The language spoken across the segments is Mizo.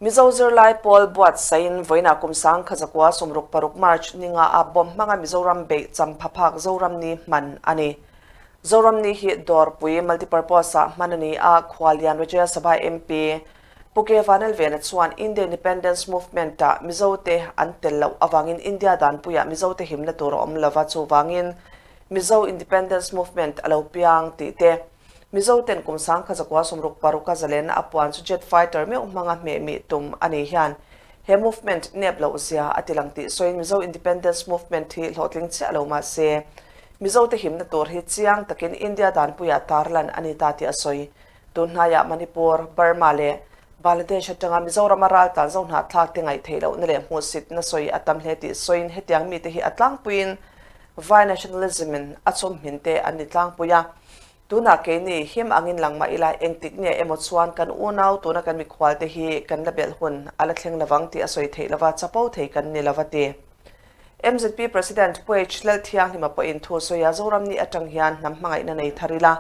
Mizo zirlai pawl buatsaihin vawiinah kum 1960 6 March ninga a bomb hmanga Mizoram beih champhaphak Zoram Ni hman a ni. Zoram Ni hi Dawrpui Multipurpose ah hman a ni a, Khuallian Rajya Sabha MP Pu K Vanlalvena chuan India Independence Movement ah Mizote an tel loh avangin India danpuiah Mizote himna tur a awm lova chuvangin Mizo Independence Movement a lo piang tih te Mizo ten kum 1966 a zalenna a puan chu jet fighter meuh hmanga hmeh mih tum a ni hian he movement nep loh zia a ti lang tih sawiin Mizo Independence Movement hi hlawhtling chiah lo mah se Mizote himna tur hi chiang takin India danpuiah tarlan a ni ta tih a sawi. Tun hnaiah Manipur, Burma leh Bangladesh atanga Mizorama raltlan zohnahthlak te ngaih theih lohna leh hmuhsitna sawi a tam hle tih sawiin hetiang mite hi a tlangpuiin Vai nationalism in a chawmhmin te an ni tlangpui a. Tunah keini him angin lang mah ila engtik nge emaw chuan kan unau tuna kan mikhual te hi kan la belh hun a la thleng lovang tih a sawi theih lova chapo thei kan ni lova ti. MZP President Pu H Lalthianghlima pawhin thu sawi a Zoram ni atang hian hnam hmangaihna nei thar ila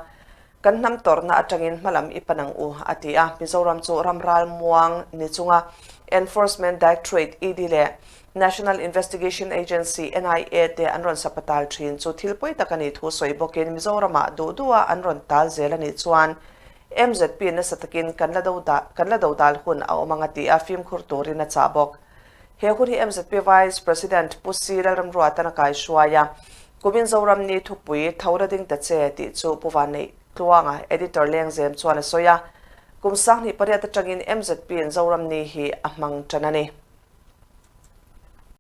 Kan hnam tawrhna atangin hmalam i pan ang u, a ti a. Mizoram chu ram ral muang ni chunga Enforcement Directorate, ED, leh National Investigation Agency, NIA, te an rawn sapatal thin chu thil pawi tak a nih thu sawi bawkin Mizoramah duh duha an rawn tal zel a nih chuan MZP nasa takin kan la do kan la do dal hun a awm ang a ti a, fimkhur turin a chah bawk. He hun hi MZP Vice President Pu Si Lalramruatan a kaihruai a, Kumin Zoram ni thupui tho la ding ta che tih chu Pu Vanneih Tluanga, Editor Lengzem chuan a sawi a. Kum 2008 atangin MZP in Zoram ni hi a hmang tan a ni.